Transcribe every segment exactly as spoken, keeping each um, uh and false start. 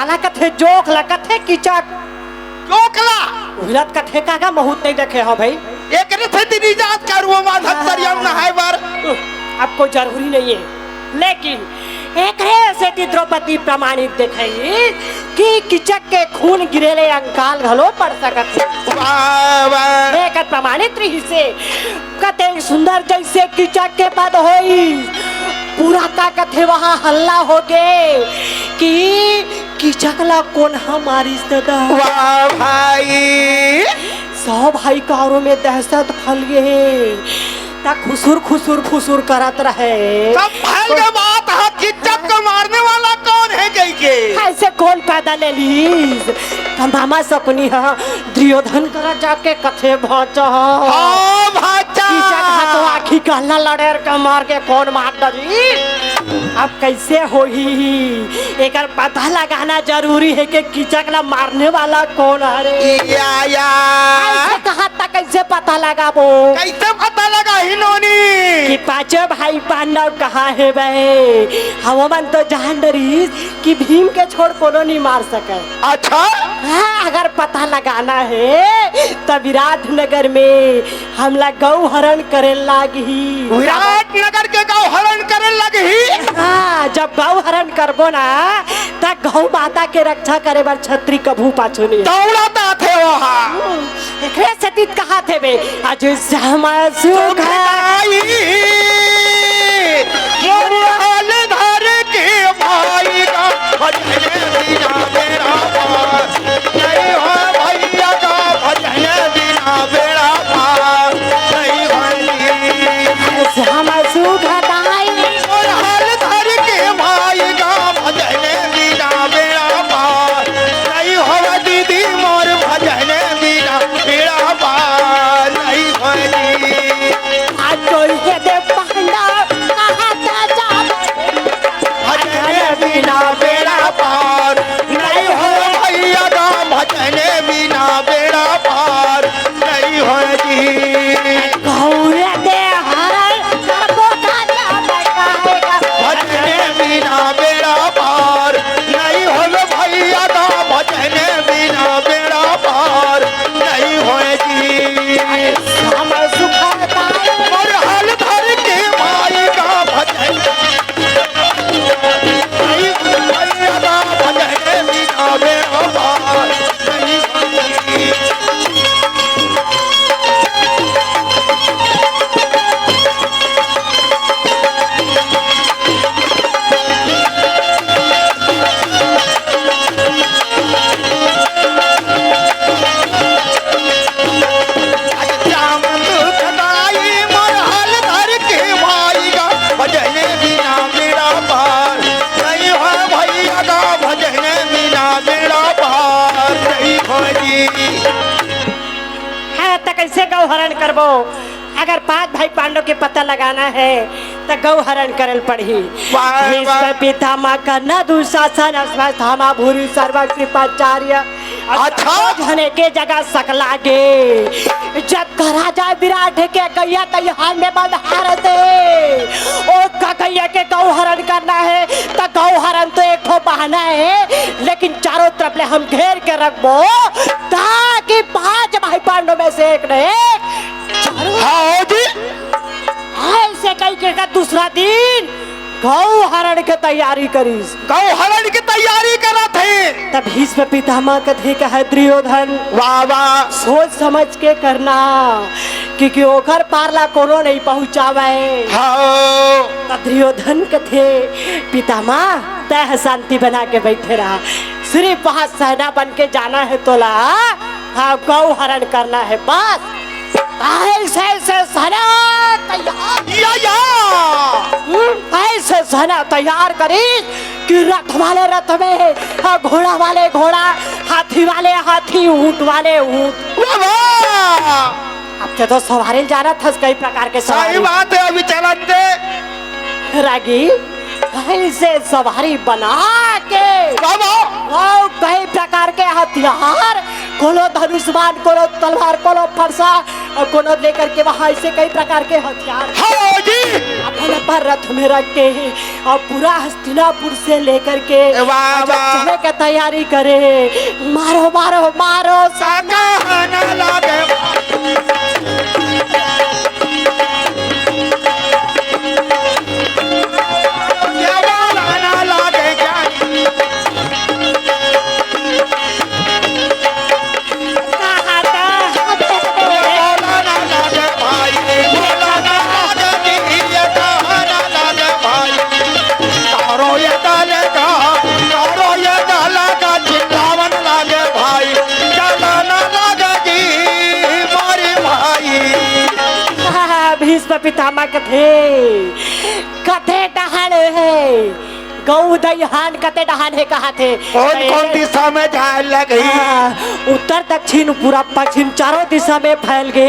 ला कथे जोंक, ला कथे किचक। जोंक ला? उहिला त कथे का गा, महूँ त नइ देखे हँव भई। एकरे सेती नइ जात का रुआ माधव तरिया म नहाय बर। अब कोई जरूरी नइ हे, लेकिन एकरे सेती द्रौपदी प्रमाणित देखइस कि किचक के खून गिरे ले अंकाल घलो पड़ सकत हे। वाह, वाह। एकर प्रमाणित रहिस हे। कतेक सुंदर जइसे किचक के बध होइस, पूरा का कथे वहाँ हल्ला होगे कि किचक ला कोन ह मारिस ददा। वाह भाई। सब भाई कारो में दहशत फैल गे हे। त खुसुर खुसुर फुसुर करत रहे। सब फैल गे बात ह, किचक को मारने वाला कौन है कहिके। अइसे कोन पैदा ले लीस? त मामा सकुनी ह दुर्योधन करा जाके कथे भांचा। हाँ, भांचा। किचक ह तो आँखी काला लड़ेर के मार के कोन मार डरी? अब कइसे होही? एकर पता लगाना जरूरी हे कि किचक ला मारने वाला कोन हरे। या, या। अइसे कहा त कइसे पता लगाबो? कइसे पता लगाही नोनी? कि पाँचों भाई पांडव कहाँ हे बे? हमन तो जान डरिस कि भीम के छोड़ कोनो नइ मार सकय। अच्छा? हाँ, अगर पता लगाना हे त विराट नगर में हमला गौ हरण करे लागही। विराट नगर के गौ हरण करे लागही? हाँ, जब गौ हरण करबो ना, त गौ माता के रक्षा करे बर छतरी कभू पाछू नइ हे। दौड़त आथे ओहा। हम्म, एकरे सेती त कहाथे बे, आज श्यामा सुघ सुघ दाई। मोर हाल धर के भाई का भजन बिना बेड़ा पार। नहीं हो भैया का भजन बिना बेड़ा पार। नहीं हो जी। श्यामा सुघ दाई। मोर हाल धर के भाई का भजन बिना बेड़ा पार। नहीं हो दीदी मोर भजन बिना बेड़ा पार। नहीं हो जी। आ चोरी के दे पांडा कहाँ जा जा। भजन बिना बेड़ा पार नहीं हो भैया का, भजन बिना बेड़ा पार नहीं हो जी। गौर दे हरल करबो का जा बचाएगा। भजन बिना बेड़ा पार नहीं हो भैया का, भजन बिना बेड़ा पार नहीं हो जी। श्याम सुखदाई। मोर हाल धर के भाई का भजन। भाई, भैया का भजन बिना बेड़ा पार नहीं। श्याम सुखदाई मोर हाल धर के भाई का, भजन बिना बेड़ा पार नहीं हो भैया का, भजन बिना बेड़ा पार नहीं हो जी। हाँ, त कइसे गौ हरण करबो? अगर पांच भाई पांडव के पता लगाना हे, त गौ हरण करल पड़ही। वाह, भीष्म वाह। पितामह, कर्ण दुशासन, अश्वत्थामा, भूरि, सर्व, कृपाचार्य, अच्छा। छह झने के जगह सकला गे। जब का राजा विराट के गैया तैयार में बंधारथे, ओ गैया के गौ हरण करना हे, त गौ हरण तो एक ठो बहाना हे, लेकिन चारों तरफ ले हम घेर के रखबो, ताकि पांच भाई पांडव में से एक न एक जरूर। हाँ जी। अइसे कहिके का दूसरा दिन गौ हरण के तैयारी करिस। गौ हरण के तैयारी करत हे। त भीष्म पितामह कथे का हे दुर्योधन, वाह, वाह। सोच समझ के करना, क्योंकि ओकर पार ला कोनो नइ पहुँचावय। हाँ। त दुर्योधन कथे, पितामह, तैं ह शांति बना के बइठे रहा, सिरिफ वहाँ सेना बन के जाना हे तोला, हाँ, गौ हरण करना हे बस। अइसे, अइसे सेना तैयार। या, या। हम्म, अइसे सेना तैयार करिस कि रथ वाले रथ में, हाँ, घोड़ा वाले घोड़ा, हाथी वाले हाथी, ऊंट वाले ऊंट। वाह, वाह। अब ते तो सवारी जानत हस, कई प्रकार के सही सवारी। बात हे, अभी चलत हे। रागी, अइसे सवारी बना के, बाबा। अउ कई प्रकार के हथियार, कोनो धनुष बाण, कोनो तलवार, कोनो फरसा, अउ कोनो लेकर के वहाँ ऐसे कई प्रकार के हथियार हाँ जी। अपन अपन रथ में रख के अउ पूरा हस्तिनापुर से लेकर के वाह, अउ जब वाह। चले के तैयारी करे, मारो, मारो, मारो, साका हना लागे। ये वाला ना लागे क्या? भीष्म पितामह कथे, कथे डहान हे, गऊ दइहान कते डहान हे कहाथे। कौन कौन दिशा में जाए लगही? हाँ, उत्तर दक्षिण पूरब पश्चिम चारों दिशा में फैल गे।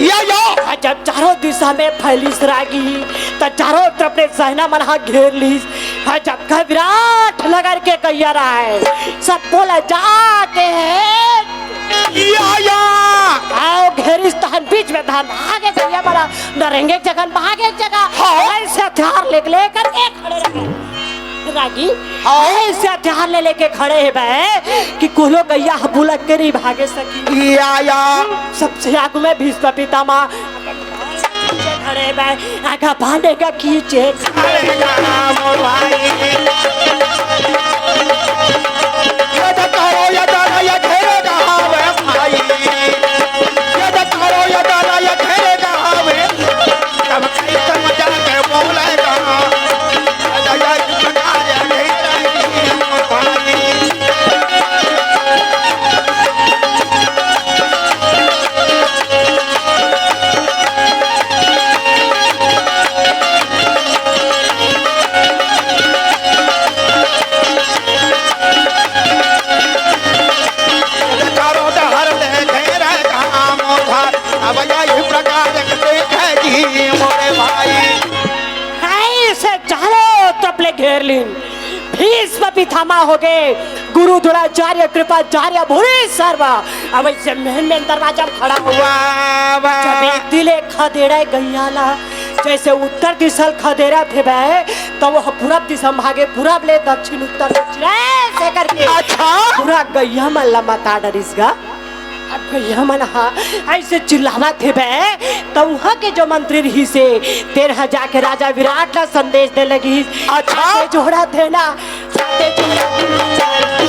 या, या। हाँ, जब चारों दिशा में फैलिस रागी, त चारों तरफ ले सेना मन हा घेर लिस। हाँ, जब का विराट नगर के गैया रहे, सब बोला जाके हे। या, या। आओ घेरिस तहन बीच में धान आगे गैया मन हा नरेंगे जगन भागे जगह। हाँ। ऐसे हथियार ले लेकर के खड़े रहे। रागी, हाँ। ऐसे हथियार ले लेके खड़े हे बे कि कोनो गैया ह बुलक के नहीं भागे सकी। या, या। सबसे आगू में भीष्म पितामह खड़े बे, आगा बांधेगा की चेक। अरे राम भाई। ये तो करो, ये दादा, ये घेरे कहाँ बे भाई? ये तो करो, ये दादा, ये घेरे कहाँ बे? तब कैसे मजा के बोलेगा? चारों डहर ले घेरे घाम उधार, अब यही प्रकार देखे जी मोरे भाई। ऐसे चारों तरफ ले घेर लीन। भीष्म पितामह हो गए, गुरु द्रोणाचार्य कृपाचार्य भूरि सर्व। अब ऐसे मेन मेन दरवाजा में खड़ा हुआ। वाह, वाह। जब एक दिले खदेड़ा गैया ला, जैसे उत्तर दिशा ल खदेड़त हे बे, तो वो पूरब दिशा में भागे, पूरब ले दक्षिण उत्तर दक्षिण ऐसे करके अच्छा। पूरा गैया मन ला मता डरिस गा। अब गैया मन हा ऐसे चिल्लावत हे बे, त उहाँ के जो मंत्री रहिसे, तेन हा जाके राजा विराट ला संदेश दे लगिस। अच्छा। हाथे जोड़त हे ना, हाथे जोड़त हे।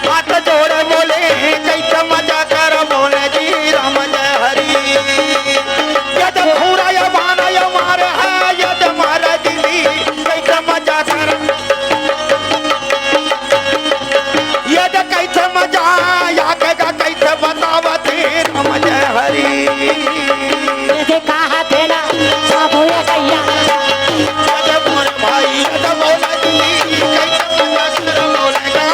हाथ जोड़ बोले, कैसे मजा कर बोले जी राम जय हरी। ये तो पूरा ये बाना ये मारे है, ये तो मारा दिली, कैसे मजा कर। ये तो कैसे मजा, या के का कैसे बतावत हे राम जय हरी। ये दे कहा थे ना, सब हो ये गैया। ये तो मोर भाई, ये तो बोला जी, कैसे मजा कर बोले गा।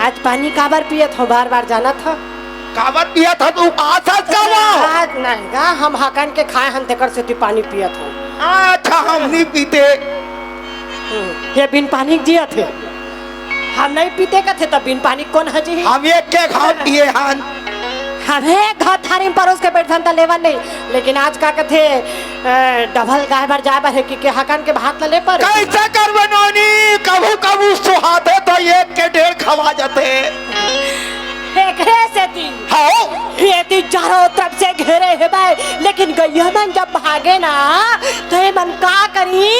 आज पानी काबर पियत हो, बार बार जानत हो? काबर पियत हो तू? उपास हस का वो? आज नहीं गा, हम हकन के खाए हन, तेकर सेती पानी पियत हो। अच्छा, हम नहीं पीते। हम्म, ये बिन पानी जियत हे। हम नहीं पीते कथे, त बिन पानी कोन ह जी? हम एक के घाव पिए हन। हम एक घाव थारी में परोस के बैठन त लेवन नहीं, लेकिन आज का कथे, अ, डबल गाय बर जाए बर हे कि के हकन के भात ल ले पर। कैसे करबे नोनी, कभू कभू सुहाते तो एक के डेढ़ खवा जाते। एकरे सेती। हाँ। ये ती चारों तरफ से घेरे हे बे, लेकिन गैया मन जब भागे ना, तो ये मन का करी?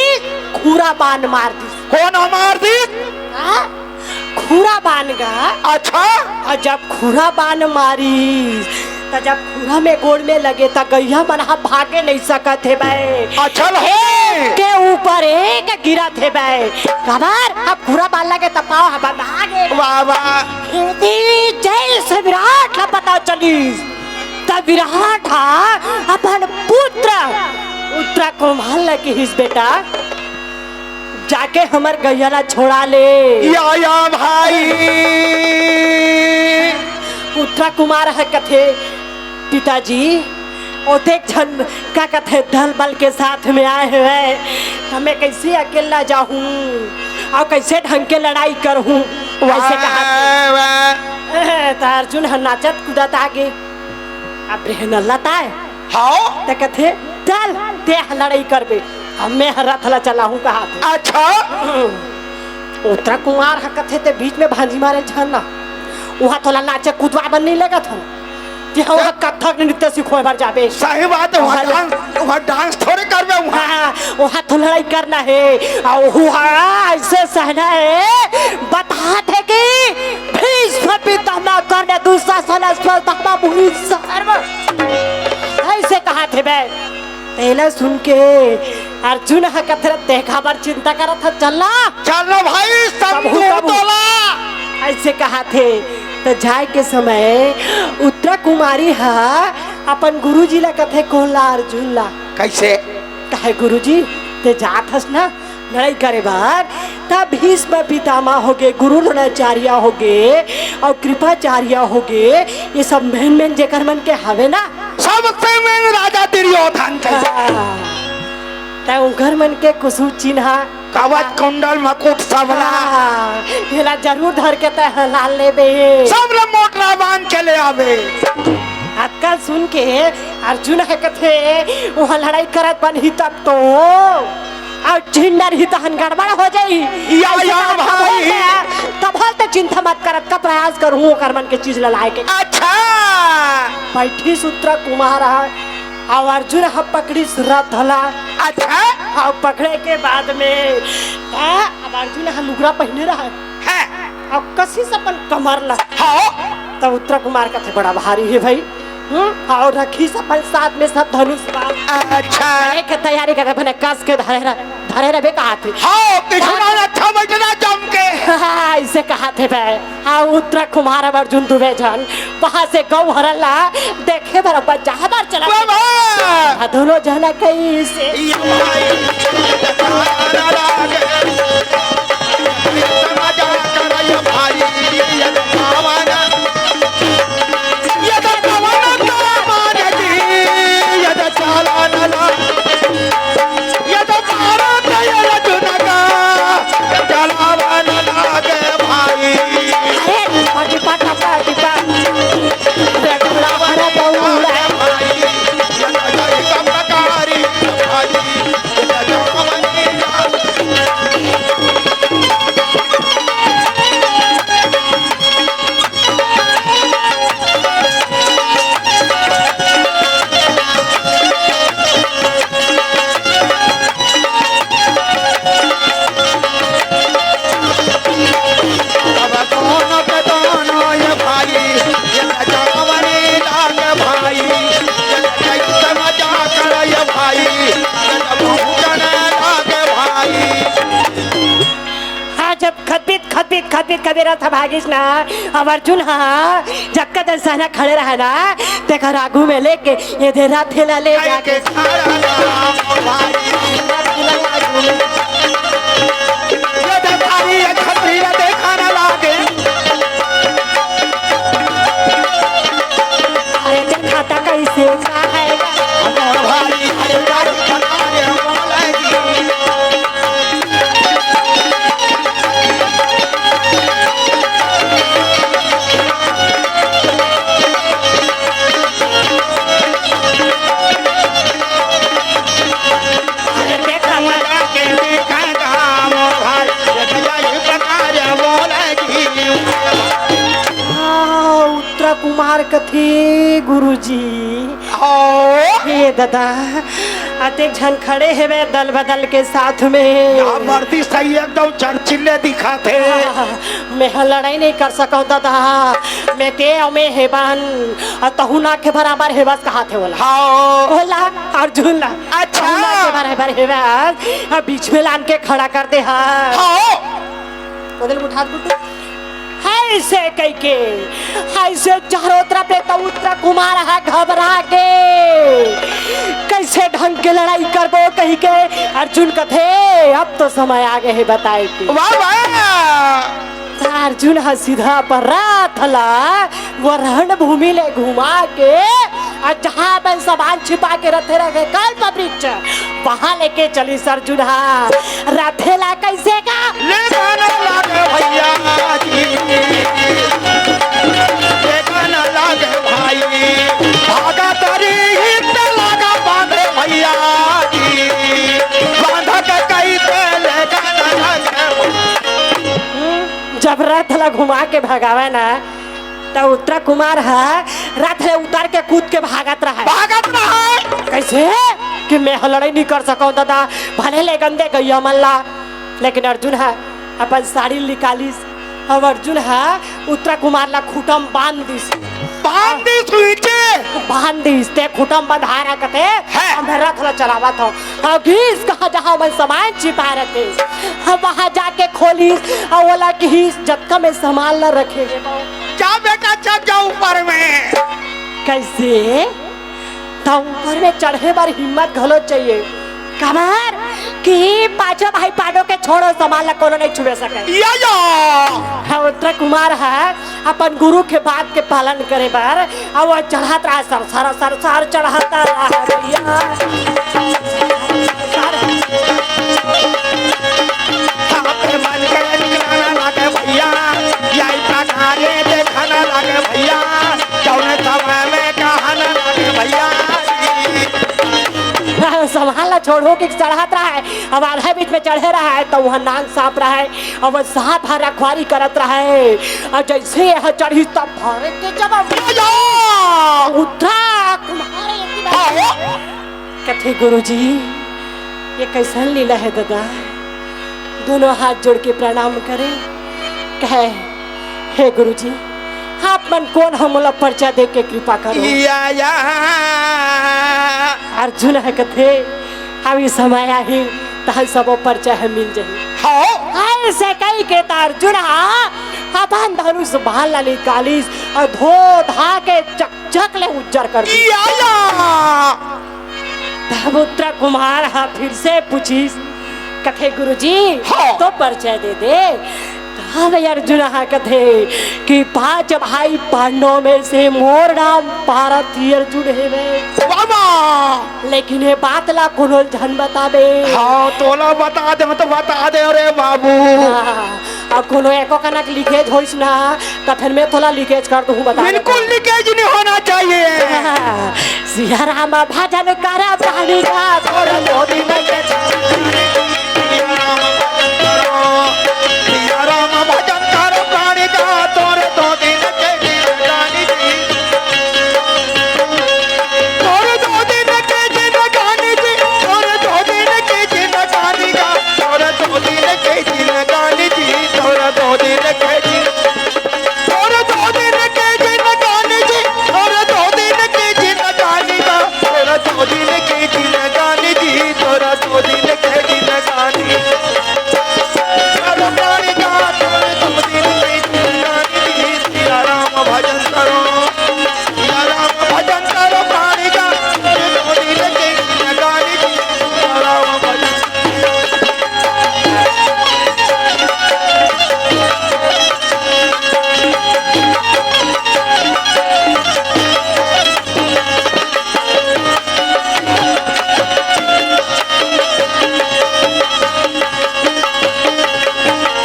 खूरा बान मार दिस। कोन मार दिस? हाँ? खूरा बान गा। अच्छा। अउ जब खूरा बान मारिस, त जब खूरा में गोड़ में लगे, त गैया मन हा भागे नहीं सकत हे बे। अच्छा, हे। के ऊ पर एक गिरत हे बे। काबर? अब खुरा बांध लगे त पाँव ह बंधा गे। वाह, वाह। यदि जइसे विराट ला पता चलिस, त विराट ह अपन पुत्र उत्तरा कुमार ला किहिस, "बेटा, जाके हमर गैया ला छोड़ा ले।" या, या भाई। उत्तरा कुमार ह कथे, "पिताजी, ओतेक झन का कथे दल बल के साथ में आए हवय, त मैं कइसे अकेला जाहूं अउ कइसे ढंग के लड़ाई करहूं?" अइसे कहा। वाह, वाह। त अर्जुन ह नाचत कूदत आगे। अब रेहन लताए। हाव। त कथे, "चल, तें ह लड़ई करबे, अब मैं ह रथ ला चलाहूं," कहाथे। अच्छा। उत्तरा कुमार ह कथे, "तें बीच में भांजी मारे झन ना, उहां तोला नाचे कूदवा बर नइ लगत हन, तें ह उहां कथक नृत्य सिखोय बर जाबे।" सही बात हे, उहां उहां डांस, उहां डांस थोड़े करबे उहां। हां, उहां तो लड़ई करना हे, अउ उहां अइसे सहना हे, बतात हे कि भीष्म पितामह कर्ण दुशासन अश्वत्थामा मुनि सर्व अइसे कहाथे बे। तेला सुन के अर्जुन ह कथे, "तें काबर चिंता करत हस, चल ना।" चल ना भाई, सब तबहू, तबहू। तोला। अइसे कहाथे, त जाय के समय उत्तरा कुमारी ह अपन गुरुजी ला कथे, कोन ला, अर्जुन ला। कइसे? कहे, "गुरुजी, तें जात हस ना, लड़ई करे बर, त भीष्म पितामह होगे, गुरु द्रोणाचार्य होगे, अउ कृपाचार्य होगे, ये सब मेन मेन जेकर मन के हवे ना, सबसे मेन राजा दुर्योधन के। हां, त उंकर मन के कुछु चिन्हा, कवच, कुंडल, मुकुट, सब ला। हां, एला जरूर धर के तें ह लान लेबे। सब ला मोटरा बांध के ले आबे। अतका सुन के अर्जुन ह कथे, "उहां लड़ई करत बनही तब तो।" अउ झिन डरही तहन गड़बड़ हो जाही। या, अइसे या, कहा, भाई। तब हल त चिंता मत करत का प्रयास करहूं ओकर मन के चीज ल लाए के। अच्छा। बइठिस उत्तरा कुमार ह, अउ अर्जुन ह पकड़िस रथ ला। अच्छा। अउ पकड़े के बाद में, त अब अर्जुन ह लुगरा पहिने रहय। हैं। अउ कसिस अपन कमर ला। हां। त उत्तरा कुमार कथे, "बड़ा भारी हे भाई।" हम्म, अउ रखिस अपन साथ में सब धनुष बाण। अच्छा। एक तैयारी करे, अपने कस के धरे रह, धरे रहबे कहाथे। हां, पिछुड़ा रक्षा बइठना जम के। हां, अइसे कहाथे बे। हां, उत्तरा कुमार अउ अर्जुन दुबे झन वहां से गऊ हरण ला देखे बर अपन जहां बर चला। वाह, वाह। हां, दूनों झन कइसे। ये भाई, ये भाई। अरे, टिपा, टिपा, टिपा, टिपा। अरे, टिपा, टिपा, टिपा। अरे, टिपा, टिपा। अब दोनों के दोनों ये भाई, ये बचावने लाग भाई, ये कैसे मजा कर ये भाई, ये पहुंचने लाग भाई। हाँ, जब खतबित, खतबित, खतबित कबीरा था भागिस ना, अब अर्जुन हाँ, जब का दन सहना खड़े रहा ना, तेकर आगू में लेके ये दे रथ ला ले जाके। अरे देखा था कैसे का है। हाँ, उत्तरा कुमार कथे गुरुजी। हे दादा, अतेक झन खड़े हेवे दल बदल के साथ में। या मर्दी सही एकदम चरचिल्ले दिखाथे। मैं ह लड़ाई नहीं कर सकव दादा, मैं ते अउ मैं हेवन, अउ तहू ना के बराबर हेवस कहाथे ओला। हाँ। ओला, अर्जुन ला। अच्छा। तहू ना के बराबर हेवस, अब बीच में लान के खड़ा कर दे हा। हाँ। बदल उठा गुड्डू। ऐसे कहिके, ऐसे चारों तरफ ले तो उत्तरा कुमार ह घबरा के, कैसे ढंग के लड़ाई करबो कहिके अर्जुन कथे, अब तो समय आ गए हे बताए के। वाह, वाह। त अर्जुन ह सीधा अपन रथ ला वो रण भूमि ले घुमा के, अउ जहाँ अपन सामान छिपा के रथे रखे कल्प वृक्ष, वहाँ लेके चलिस अर्जुन ह। रथे ला कैसे का? ले गाना लागे भैया जी, ले गाना लागे भाई, भागा तारी हिंद लागा बांधे भैया जी, बांधा के कई के ले गाना लागे। जब रथ ला घुमा के भगावे ना, त उत्तरा कुमार ह रथ ले उतर के कूद के भागत रहा। भागत रहा। कैसे? कि मैं ह लड़ाई नहीं कर सकव दादा, भले ले गंदे गैया मन ला। लेकिन अर्जुन ह अपन साड़ी निकालिस, अब अर्जुन ह उत्तरा कुमार ला खूंटा म बांध दिस। बांध दिस हुई चे। बांध दिस, ते खूंटा म बंधाय रहा कथे, है। अब रथ ला चलावत हव। अउ घिस कहाँ जहाँ मन सामान छिपाय रथे, अब वहाँ जाके खोलिस, अउ ओला किहिस, जतका मैं सामान ला रखे हे। जा बेटा, चढ़ जा ऊपर में। कैसे? त ऊपर में चढ़े बर हिम्मत घलो चाहिए। काबर कि पांचों भाई पांडव के छोड़ो सामान ला कोनो नहीं छुए सके। या, या। हाँ, उत्तरा कुमार ह अपन गुरु के बात के पालन करे बर, अउ वो चढ़त रहा, सर, सर, सर, सर चढ़त रहा भैया। सर। साथे मन के निकलना लागे भैया, या इतना घारे देखना लागे भैया, जौने समय में कहना लागे भैया। सामान ला छोड़ो कि चढ़त रहा है, अब आधा बीच में चढ़े रहा है, त वहाँ नाग सांप रहा है, अब वो सांप ह रखवारी करत रहा है, अउ जैसे यह चढ़ी तब भरे के जब या, या। उत्तरा कुमार एती हाँ। कथे, "गुरुजी, ये कैसन लीला है दादा?" दोनों हाथ जोड़ के प्रणाम करे, कहे, "हे गुरुजी, आप मन कोन ह मोला परिचय दे के कृपा करो।" या, या। अर्जुन ह कथे, "अभी समय आही, तहन सबो परिचय ह मिल जाही।" हाँ। ऐसे कहि के त अर्जुन ह अपन धनुष बाण ला निकालिस अउ धो धा के चकचक ले उज्जर कर दिस। या, या। तब उत्तरा कुमार ह फिर से पूछिस, कथे, "गुरुजी, हाँ। तो परिचय दे दे।" तब अर्जुन ह कथे कि पांच भाई पांडव में से मोर नाम पारथी अर्जुन हेवे। बाबा। लेकिन ये बात ला कोनो झन बताबे। हाँ, तोला बता दे, तो बता दे रे बाबू। हाँ, अब कोनो एको कनक लीकेज होइस ना, त फिर मैं तोला लीकेज कर दूँ, बता दे। बिल्कुल लीकेज नहीं होना चाहिए। हाँ, सिया राम भजन कर प्राणी का। तोर दो दिन के सिया राम भजन करो, सिया राम भजन करो प्राणी का, तोर दो दिन के जिंदगानी जी। तोर दो दिन के जिंदगानी जी, तोर दो दिन के जिंदगानी का, तोर दो दिन के जिंदगानी जी, तोर दो दिन के जिंदगानी। तोर दो दिन के जिनगानी जी, तोर दो दिन के जिनगानी बा, तोर दो दिन के जिनगानी जी, तोर दो दिन के जिनगानी। करो प्राणी का, तोर दो दिन के जिनगानी जी, सिया राम भजन करो, सिया राम भजन करो प्राणी का, तोर दो दिन के जिनगानी जी, सिया राम भजन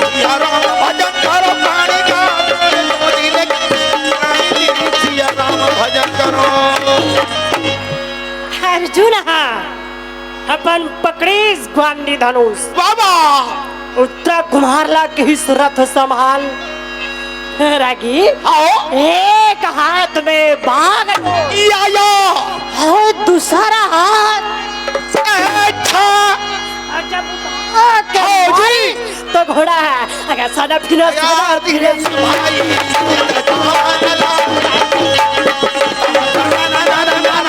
सिया राम भजन करो प्राणी का, तोर दो दिन के जिनगानी जी, सिया राम भजन करो। अर्जुन ह अपन पकड़ीस गांडी धनुष। बाबा! उत्तरा कुम्हार ला किहिस रथ संभाल। रागी, आओ। एक हाथ में बाण, या, या। अउ दूसरा हाथ अच्छा। और जब उतार के फौजी। तो घोड़ा है, अगर सादा फिनो, सादा फिनो।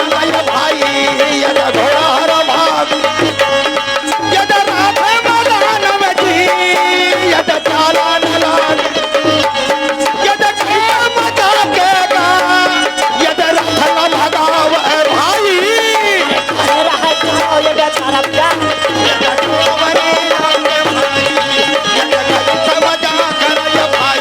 भाई, भाई, ये तो घोड़ा हरा भाग। ये तो राधे मैदान में जी, ये तो चाला नला। ये तो खेल मजा के गा, ये तो रथ न भगावे भाई। अरे रहा जाओ, ये तो तरफ जा। ये तो मजा कर ये भाई।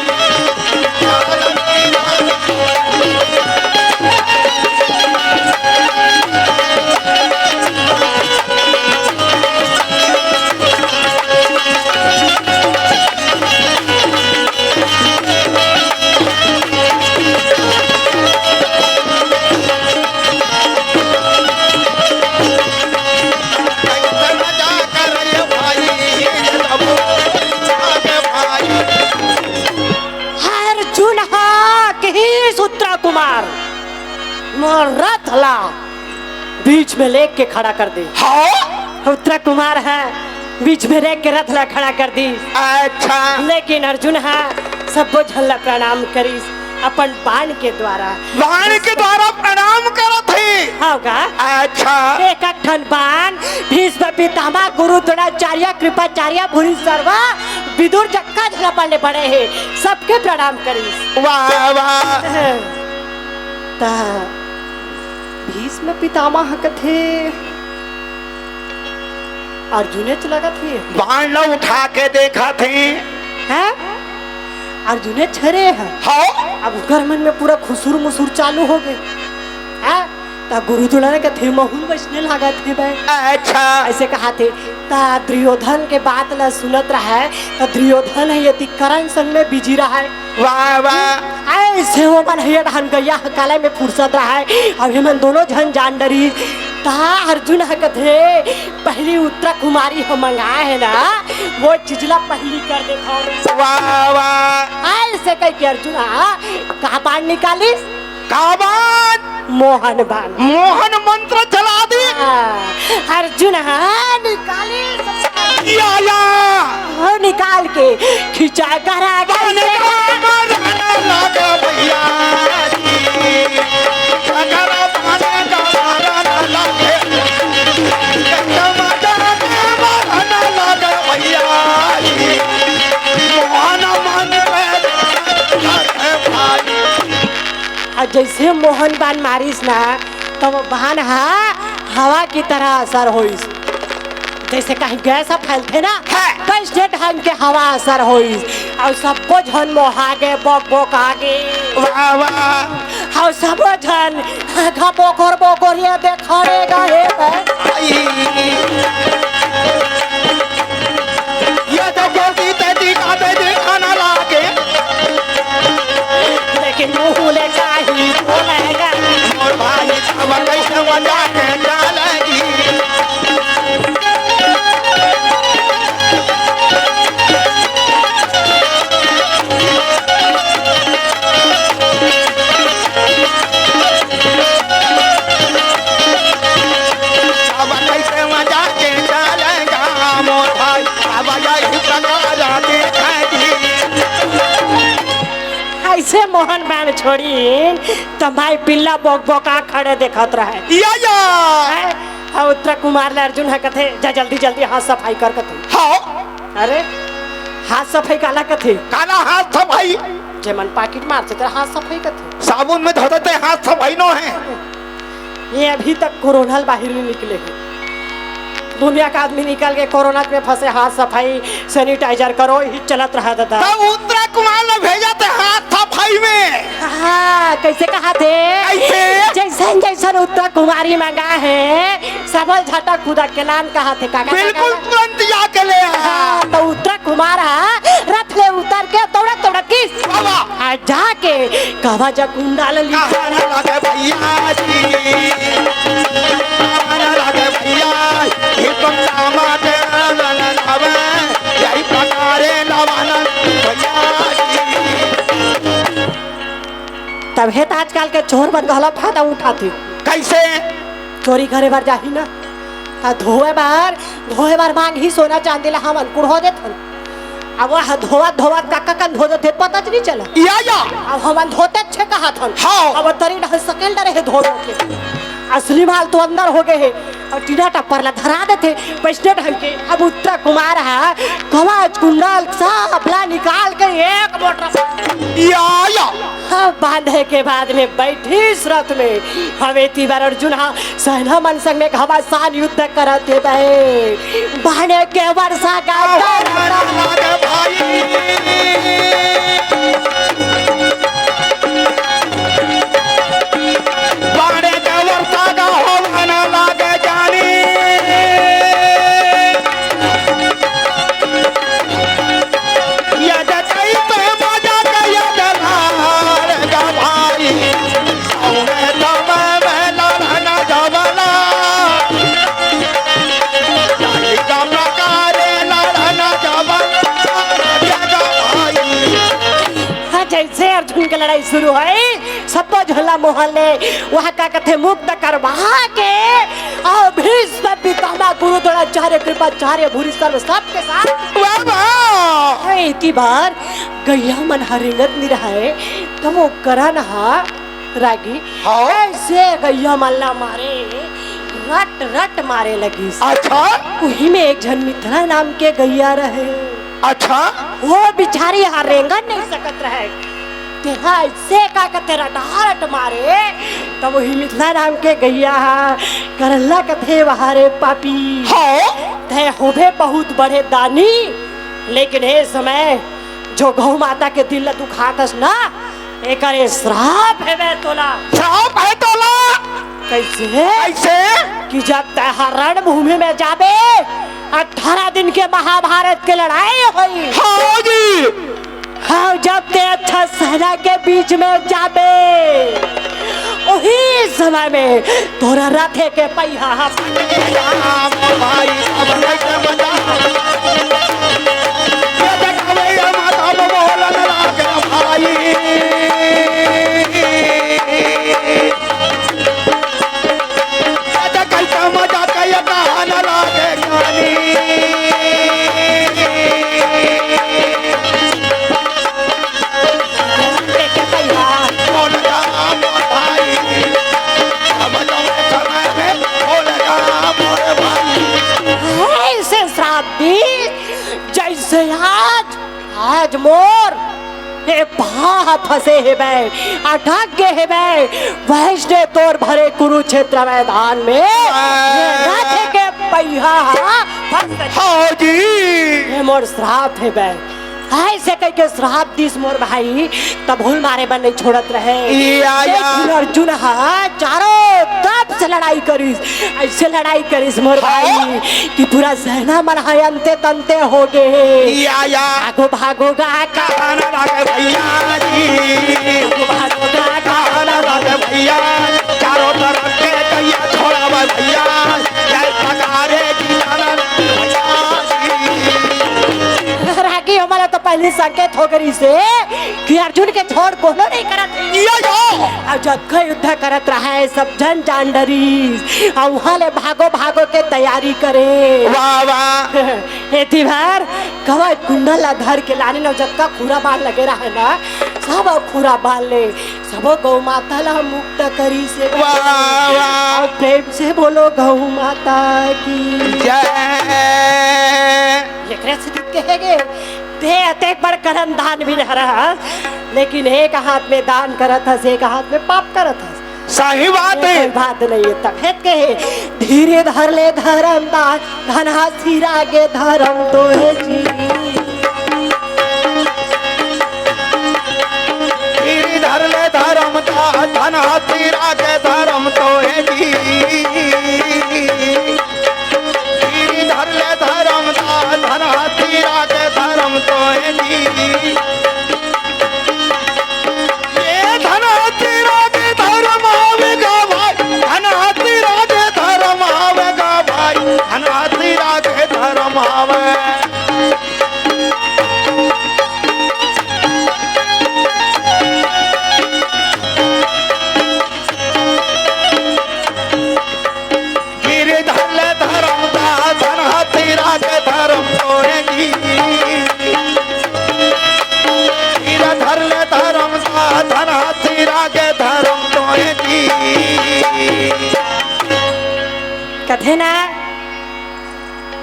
अर्जुन हा कहिस उत्तरा कुमार, मोर रथ ला बीच में लेके खड़ा कर दे। हाँ? उत्तरा कुमार है, बीच में लेके रथ ला खड़ा कर दी। अच्छा। लेकिन अर्जुन हा सब झन ला प्रणाम करिस अपन बाण के द्वारा। बाण के द्वारा प्रणाम करत हे। हाँ का? अच्छा। एक एक ठन बाण भीष्म पितामह, गुरु द्रोणाचार्य, कृपाचार्य, भूरि सर्व, विदुर जक्का झन ला पड़े पड़े हे, सबके प्रणाम करिस। वाह, वाह। त भीष्म पितामह कथे, अर्जुनेच लगत हे। बाण ला उठा के देखत हे। हैं? अर्जुनेच हरे हे। हाँ। अब ओकर मन में पूरा खुसुर मुसुर चालू हो गे। हैं? त गुरु द्रोण कथे, महूँ ल वइसने लागत हे बे। अच्छा। अइसे कहत हे। त दुर्योधन के बात ला सुनत रहय, त दुर्योधन ह एती कर्ण संग में busy रहय। वाह, वाह। अइसे ओमन ह ये डहन गइया ह काले में फुरसत रहय, अब एमन दूनों झन जान डरिस। त अर्जुन ह कथे, पहिली उत्तरा कुमारी ह मंगाए हे ना, वो चीज ला पहिली कर देथँव। वाह, वाह। अइसे कहिके अर्जुन ह का बाण निकालिस? का बाण? मोहन बाण। मोहन मंत्र चला दी। हाँ, अर्जुन ह निकालिस। या, या। हाँ, निकाल के खिंचा करा बाण कइसे? का मारना लगा भैया जी। अगर बाण का मारना लगे, एकदम जाने मारना लगा भैया जी। मोहन मंत्र लगे भाई। अउ जइसे मोहन बाण मारिस ना, त वो बाण ह हवा की तरह असर होइस। जइसे कहीं गैस ह फैलथे ना, हाँ। वइसने ढंग के हवा असर होइस। अउ सब्बो झन मोहा गे, बोक बोका गे। वाह, वाह। अउ सब्बो झन आँखा बोकोर बोकोर ये दे खड़े रहे बे। ये तो बोलती तेती का दे दिखाना लागे। लेकिन मुँह ले चाही बोलेगा। मोर भाई साहब कइसे मजाक डालेगी। अब कइसे मजाक डालेगा मोर भाई, अब यही प्रकार देखेगी। अइसे मोहन बाण छोड़िन, त माई पिल्ला बोक बोका खड़े देखत रहय। या, या। हैं? अउ उत्तरा कुमार ल अर्जुन ह कथे, "जा जल्दी जल्दी हाथ सफाई कर," कथे। हाँ। अरे, हाथ सफाई काला कथे? काला हाथ सफाई? जेमन पाकिट मारथे, तेला हाथ सफाई कथे। साबुन में धोथे ते हाथ सफाई नो हे। ये अभी तक कोरोना ल बाहिर नइ निकले हे। दुनिया का आदमी निकल के कोरोना में फंसे, हाथ सफाई, sanitizer करो, यही चलत रहा दादा। त उत्तरा कुमार ल भेजथे हाथ सफाई में। हाँ, कइसे कहथे? कइसे? जइसन जइसन उत्तरा कुमारी मंगाए हे, सबो ल झटक कुदक के लान कहथे, काका, बिल्कुल काका। तुरंत जाके ले आ। हाँ, त उत्तरा कुमार ह रथ ले उतर के दौड़त दौड़त गिस। बाबा। अउ जाके कहवा जा कुंडा ल लिखा। कहवा लगे भैया जी, कहवा लगे भैया, ये तो दामाद आवे, यही प्रकारे लवाना भैया जी। तभे त आजकल के चोर मन घलो फायदा उठाथे। कइसे? चोरी करे बर जाही ना, त धोए बर, धोए बर मांगही सोना चांदी ला हमन कुड़हो देथन। अब वह धोवत धोवत कक्का कन धो देथे, पता च नहीं चला। या, या। अब हमन धोते अच्छे कहत हन। हाँ। अब तरी ढंग सकेल डरे हे धोवे के। असली माल तो अंदर हो गए हे। और टीना टप्पर ला धरा देथे, वैष्णव ढंग के। अब उत्तरा कुमार हा कवच कुंडल सब ला निकाल के एक मोटर या, या। हाँ, बांधे के बाद में बैठिस रथ में। हवे तिबर अर्जुन हा सेना मन संग में घमासान युद्ध करत हे बे। बाणे के वर्षा का बाणे के वर्षा का होवन लागे जानी। यद कई पे मजा के यद लाड़ गा भाई। सौने तब में लड़न जबला। यही का प्रकार लड़न जबला। जगा भाई। हाँ, जैसे अर्जुन के लड़ाई शुरू होय, सब्बो झोला मोहल्ले वहाँ का कथे मुक्त करवा के, अउ भीष्म पितामह गुरु द्रोणाचार्य कृपाचार्य भूरी सर्व सबके साथ। वाह, वाह। ए, इति बार गैया मन ह रेंगत नि रहय, त वो करन ह रागी हाँ। ऐसे गैया मन ला मारे, रट रट मारे लगिस। अच्छा। उही में एक झन मिथला नाम के गैया रहे। अच्छा। वो बिचारी ह रेंगन नहीं सकत रहे। तेहा ऐसे का कथे रटारट मारे, तब वही मिथला नाम के गैया हा करल्ला कथे, "वाह रे पापी, हाँ। तै होबे बहुत बड़े दानी, लेकिन ए समय जो गौ माता के दिल ला दुखात हस ना, एकर ए श्राप हे बे तोला।" श्राप हे तोला? कैसे? कैसे? कि जब तै हा रणभूमि में जाबे, अठारह दिन के महाभारत के लड़ाई होई। हाँ जी। हाँ, जब ते अच्छा सेना के बीच में जाबे, वही समय में तोरा रथे के पहिया ह भाई, अब कैसे बजा? ये देखावे ये माता बोलन लागे भाई। राजा कैसा मजा कैया कहाना लागे गानी। बोल राम भाई, अब तो समय में बोल राम भाई। ऐसे श्राप दी, जैसे आज, आज मोर ए पाह फंसे हेबे, अटक गे हेबे, वैष्णव तोर भरे कुरुक्षेत्र मैदान में, ये रथ के पहिया ह फंस गे। हाँ जी। ये मोर श्राप हेबे। ऐसे कह के श्राप दिस मोर भाई, तब भूल मारे बर नहीं छोड़त रहे। या, या। लेकिन अर्जुन ह चारों तरफ से लड़ाई करिस, ऐसे लड़ाई करिस मोर हाँ। भाई कि पूरा सेना मन ह अंते तंते हो गे हे। या, या। भागो, भागो गा कहाना लागे भैया जी। भागो, भागो गा कहाना लागे भैया। चारों तरफ के गैया छोड़ावे भैया। जय प्रकारे जी नाना भैया जी। रागी हमला तो पहली संकेत हो गई से कि अर्जुन के छोड़ कोनो नहीं करत हे। या, या। अब जब का युद्ध करत रहा है, सब झन जान डरिस। अउ उहाँ ले भागो, भागो के तैयारी करे। वाह, वाह। ए तिवार, कवच कुंडल ला धर के लाने न, जतका खूरा बाण लगे रहे ना, सब खूरा बाण ले, सबो गौ माता ला मुक्त करिस हे। वाह, वाह। प्रेम से बोलो गौ माता की जय। एकरे से कहे गे, ते अतेक बड़ करन दान भी न रहा, लेकिन एक हाथ में दान करत हस, एक हाथ में पाप करत हस। सही बात हे। कोई बात नहीं हे, तब हेत के हे, धीरे धर ले धरम दान, धन हाथी रागे धरम तो हे जी। धीरे धर ले धरम दान, धन हाथी रागे धरम तो हे जी। धीरे धर ले धरम दान, धन हाथी रागे धरम तो हे जी। ये धन हाथी रागे धरम आवेगा भाई, धन हाथी रागे धरम आवेगा भाई, धन हाथी रागे धरम आवे। हे ना,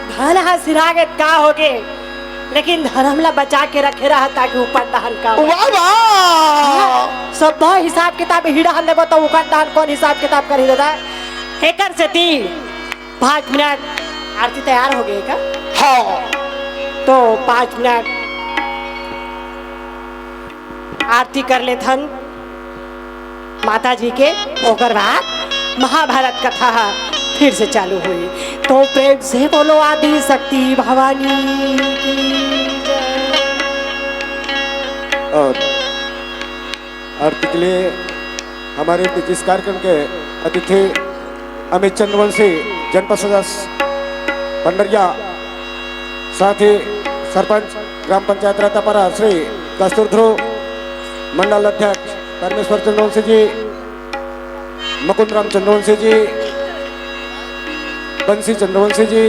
धन ह सिरा गे त का होगे, लेकिन धरम ला बचा के रखे रहा, ताकि ऊपर डहन का वाह, वाह। सब हिसाब किताब ही डहन देबो, त ऊपर डहन कोन हिसाब किताब करही दादा? एकर सेती पाँच मिनट आरती तैयार हो गे का? हाँ। तो पाँच मिनट आरती कर लेथन माता जी के, ओकर बाद महाभारत कथा ह फिर से चालू होई। तो प्रेम से बोलो आदि शक्ति भवानी की जय। और आरती के लिए हमारे इस कार्यक्रम के अतिथि अमित चंद्रवंशी, जनपद सदस्य पंडरिया, साथ ही सरपंच ग्राम पंचायत रतापारा श्री कस्तूर ध्रुव, मंडल अध्यक्ष परमेश्वर चंद्रवंशी जी, मुकुंद राम चंद्रवंशी जी, बंसी चंद्रवंशी जी,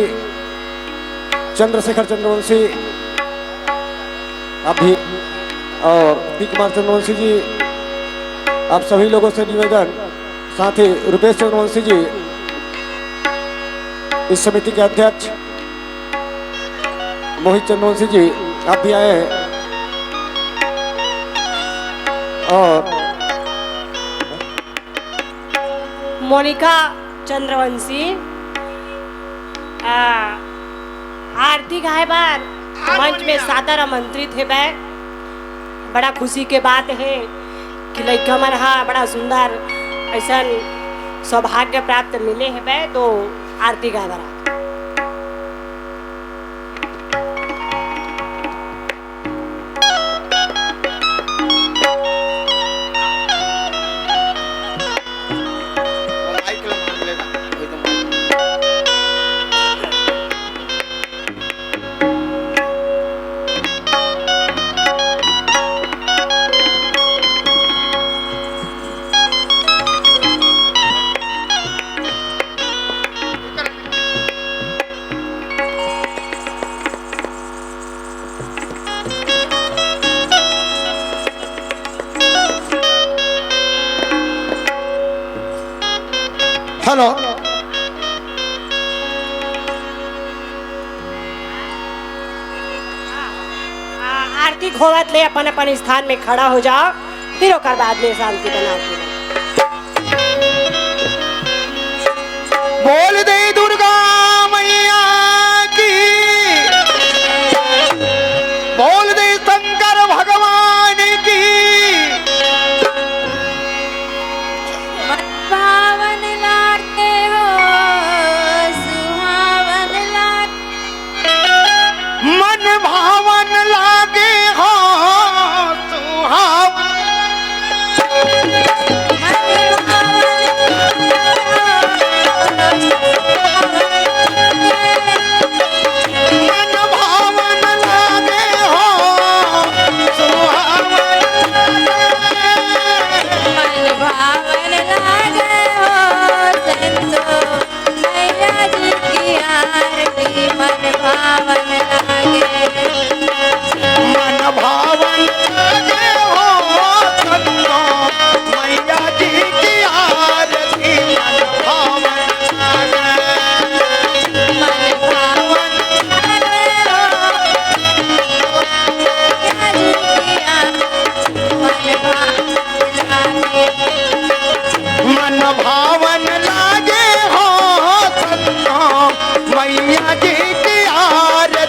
चंद्रशेखर चंद्रवंशी, आप भी, और पी कुमार चंद्रवंशी जी, आप सभी लोगों से निवेदन, साथ ही रुपेश चंद्रवंशी जी, इस समिति के अध्यक्ष मोहित चंद्रवंशी जी, आप भी आए हैं, और मोनिका चंद्रवंशी, आ, आरती गाए बर मंच में सादर आमंत्रित हेबे। बड़ा खुशी के बात हे कि लइका मन हा बड़ा सुंदर अइसन सौभाग्य प्राप्त मिले हेबे, तो आरती गाए बर आ। हेलो। आ, आरती होवत ले अपन अपन स्थान में खड़ा हो जाओ, फिर ओकर बाद में शांति बना के। बोल दे दुर्गा मैया की, बोल दे शंकर भगवान की। मन भावन लागे हो, सुहावन लागे। मन भावन लागे हो, सुहावन। मन भावन लागे हो, सुहावन। मन भावन लागे हो, संतो। मैया जी की आरती मन भावन लागे। मन भावन लागे हो संतो, मैया जी की आरती मन भावन लागे। मन भावन लागे हो मैया जी की आरती मन भावन लागे। मन भावन लागे हो संतो, मैया जी की आरती।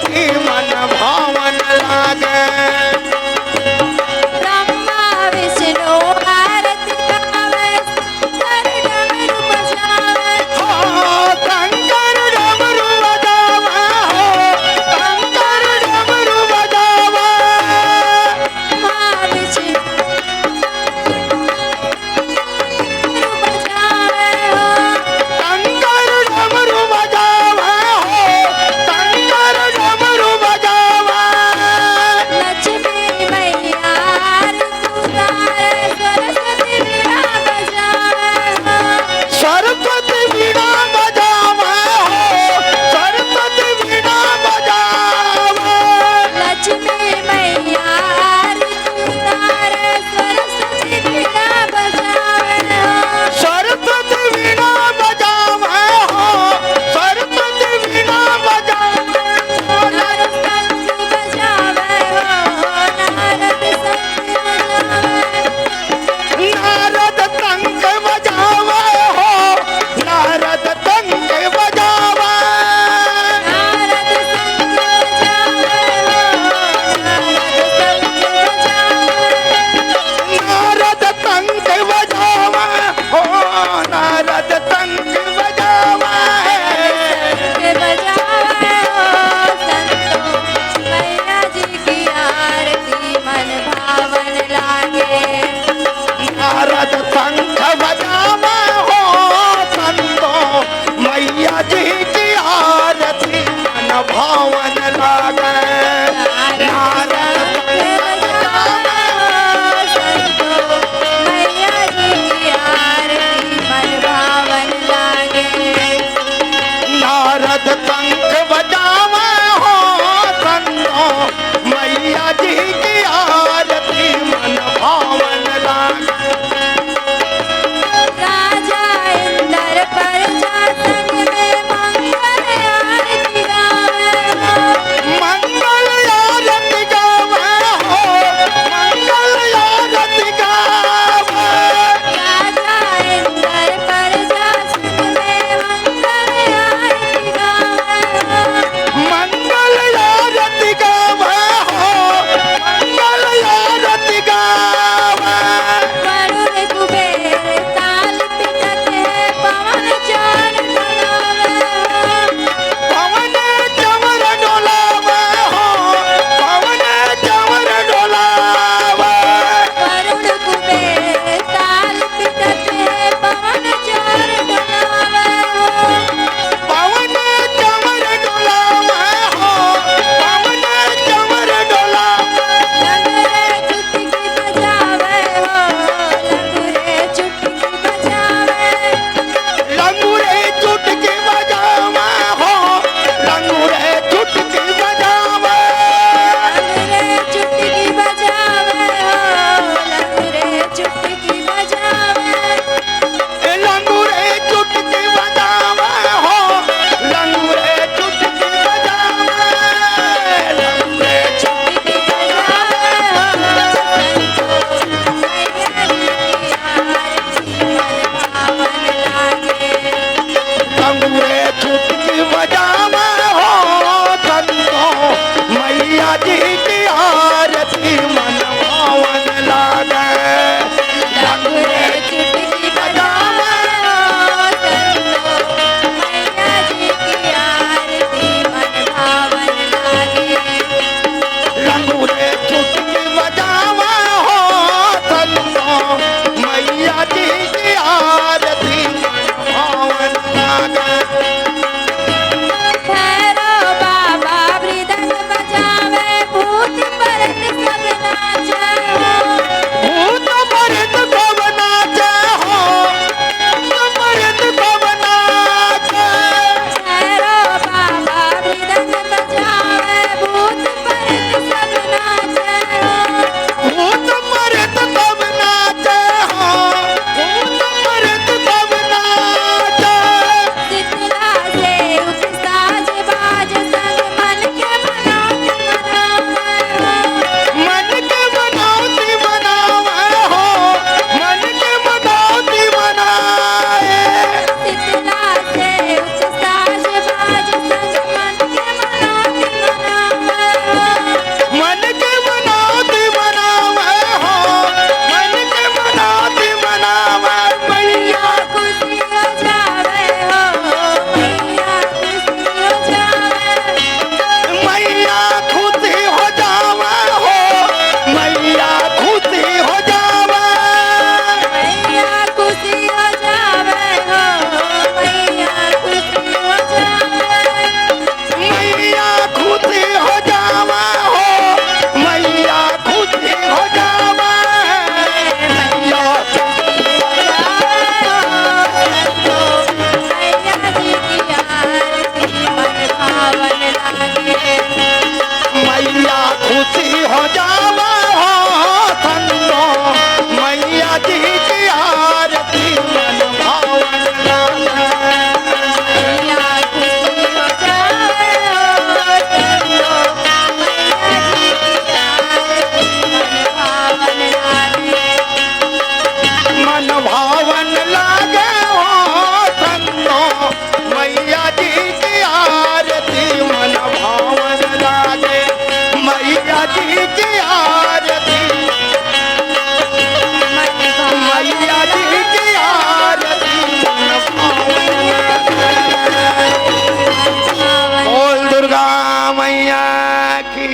मैया की।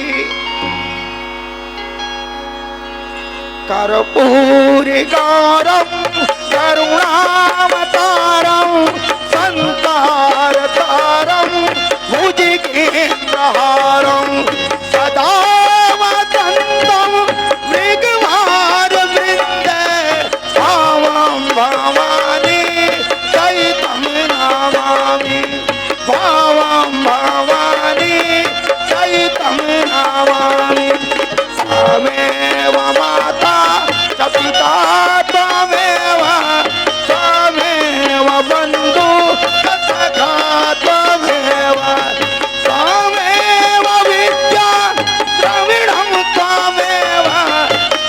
कर्पूर गौरम करुणावतारम संसार तारम भुजगेंद्रहारम सदा वसंतम मृगवार वृंदे भावम भवानी सहितम नमामि। भावम भवानी सहितम नमामि। त्वमेव माता च पिता त्वमेव, त्वमेव बंधु च सखा त्वमेव, त्वमेव विद्या द्रविणम त्वमेव,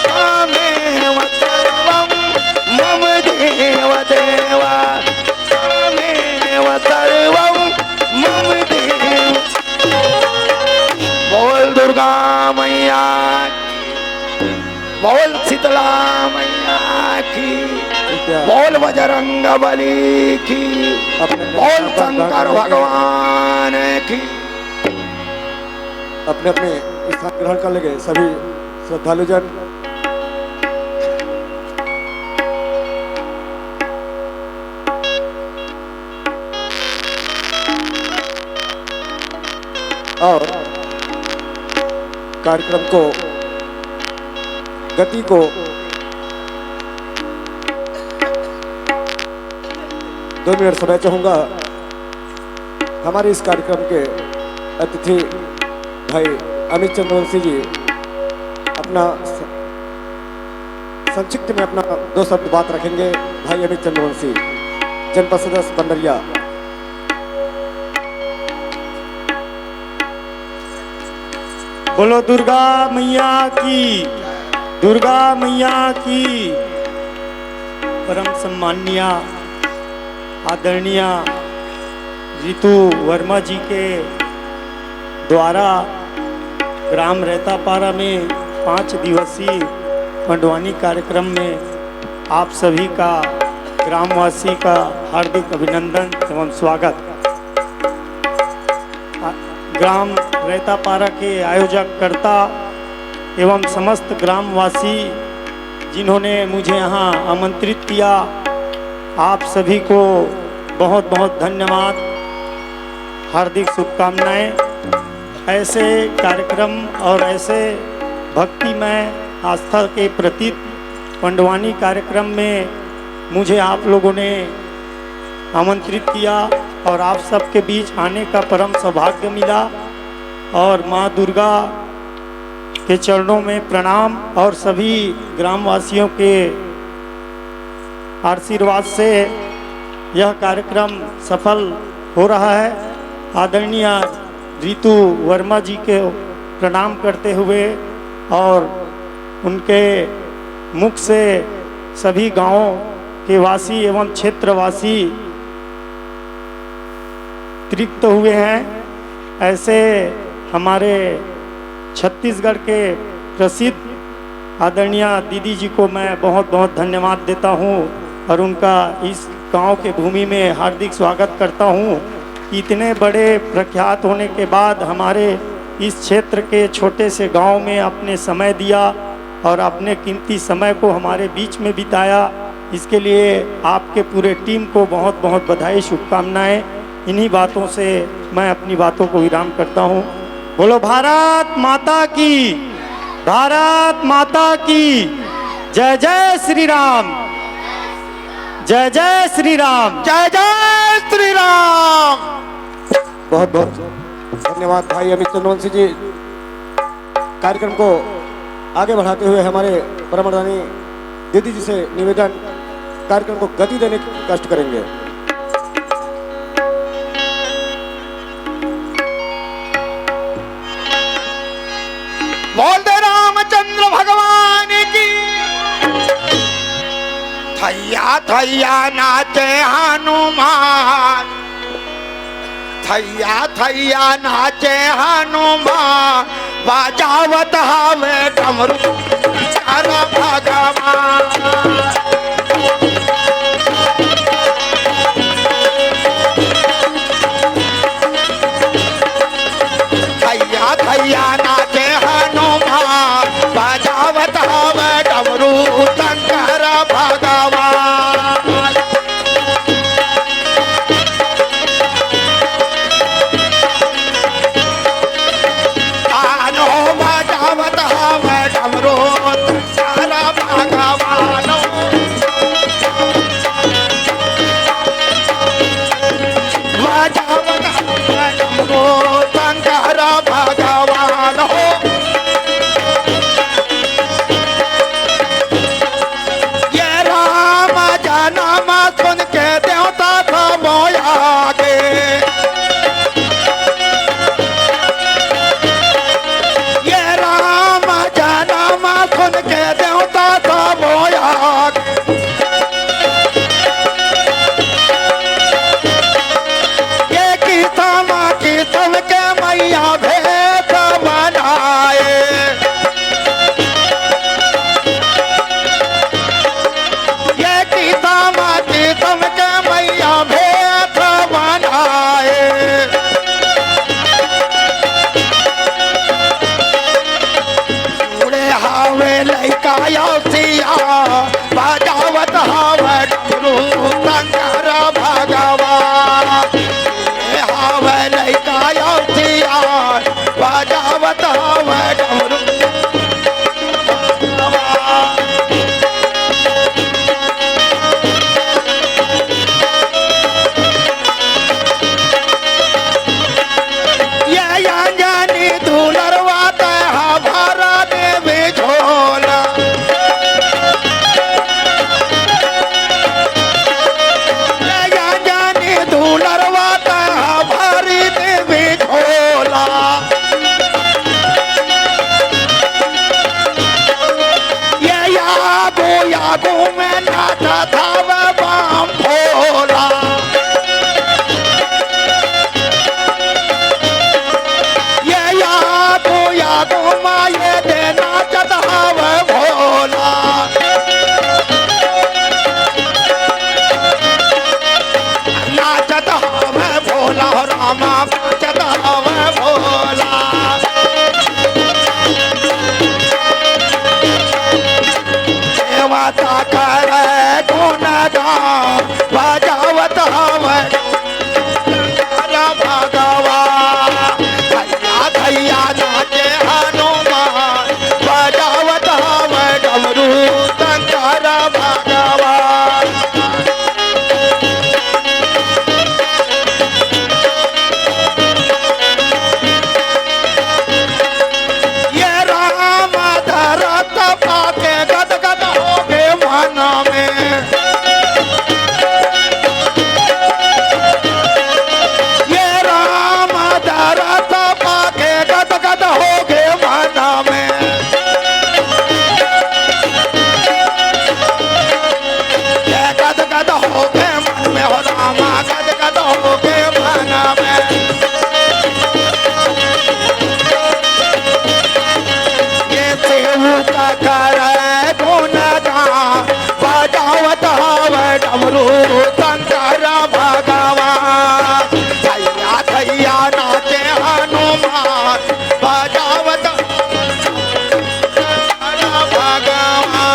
त्वमेव सर्वम मम देव देव। त्वमेव सर्वम मम देव। बोल दुर्गा मैया की, बोल शीतला मैया की, कृपया बोल बजरंग बली की, अपने बोल शंकर भगवान की। अपने अपने स्थान ग्रहण कर लेंगे सभी श्रद्धालुजन। और कार्यक्रम को, गति को दो मिनट समय चाहूँगा। हमारे इस कार्यक्रम के अतिथि भाई अमित चंद्रवंशी जी अपना स-, संक्षिप्त में अपना दो शब्द बात रखेंगे। भाई अमित चंद्रवंशी, जनपद सदस्य पंडरिया। बोलो दुर्गा मैया की, दुर्गा मैया की। परम सम्माननीय आदरणीय रितु वर्मा जी के द्वारा ग्राम रैतापारा में पाँच दिवसीय पंडवानी कार्यक्रम में आप सभी का, ग्रामवासी का हार्दिक अभिनंदन एवं स्वागत। ग्राम रैतापारा के आयोजककर्ता एवं समस्त ग्रामवासी जिन्होंने मुझे यहाँ आमंत्रित किया, आप सभी को बहुत बहुत धन्यवाद, हार्दिक शुभकामनाएं। ऐसे कार्यक्रम और ऐसे भक्तिमय आस्था के प्रतीक पंडवानी कार्यक्रम में मुझे आप लोगों ने आमंत्रित किया और आप सबके बीच आने का परम सौभाग्य मिला। और माँ दुर्गा के चरणों में प्रणाम और सभी ग्रामवासियों के आशीर्वाद से यह कार्यक्रम सफल हो रहा है। आदरणीय रितु वर्मा जी के प्रणाम करते हुए और उनके मुख से सभी गांवों के वासी एवं क्षेत्रवासी तृप्त हुए हैं। ऐसे हमारे छत्तीसगढ़ के प्रसिद्ध आदरणीय दीदी जी को मैं बहुत बहुत धन्यवाद देता हूँ और उनका इस गांव के भूमि में हार्दिक स्वागत करता हूँ। इतने बड़े प्रख्यात होने के बाद हमारे इस क्षेत्र के छोटे से गांव में आपने समय दिया और अपने कीमती समय को हमारे बीच में बिताया, इसके लिए आपके पूरे टीम को बहुत बहुत बधाई, शुभकामनाएं। इन्हीं बातों से मैं अपनी बातों को विराम करता हूँ। बोलो भारत माता की, भारत माता की। जय जय श्री राम, जय जय श्री राम, जय जय श्री राम। बहुत बहुत धन्यवाद भाई अमित चंद्रवंशी जी। कार्यक्रम को आगे बढ़ाते हुए हमारे परम आदरणीय दीदी जी से निवेदन, कार्यक्रम को गति देने के कष्ट करेंगे। बोल दे रामचंद्र भगवान की। थैया थैया नाचे हनुमान, थैया थैया नाचे हनुमान, बजावत हवे डमरू शंकर भगवान। थैया भैया नाचे हनुमान, बजावत हवे डमरू शंकर भगवान। कान्हो बजावत हवे डमरू शंकर भगवान। बजावत हवे डमरू शंकर भगवान हो। ये राम जनम सुन के देवता सब आगे। ये राम जनम सुन के देवता सब आगे। ये किसम किसम के मैया भेष बनाए। ये किसम किसम के मैया भेष बनाए। जुड़े हवे लइका अउ सियान, बजावत हवे डमरू शंकर भगवान। जुड़े हवे लइका अउ सियान, बजावत हवे डमरू। ये अंजनी दुलरवा तैं हा भर देबे झोला। ये अंजनी दुलरवा तैं हा भर देबे झोला। ये आगू आगू में नाचत हवे बम भोला। ये आगू आगू में ये दे नाचत हवे भोला। नाचत हवे भोला हो रामा, नाचत हवे भोला। देवता करे गुणगान, बजावत हवे शंकर भगवान। धैया धैया नाचे हनुमान, बजावत हवे डमरू शंकर भगवान। ये राम दरस पाके गदगद होगे मन में। ये राम दरस पाके गदगद होगे मन में। ये गदगद होगे मन में हो रामा, गदगद होगे मन में। ये सेवक करे गुणगान, बजावत हवे डमरू शंकर भगवान। धैया धैया नाचे हनुमान, बजावत शंकर भगवान।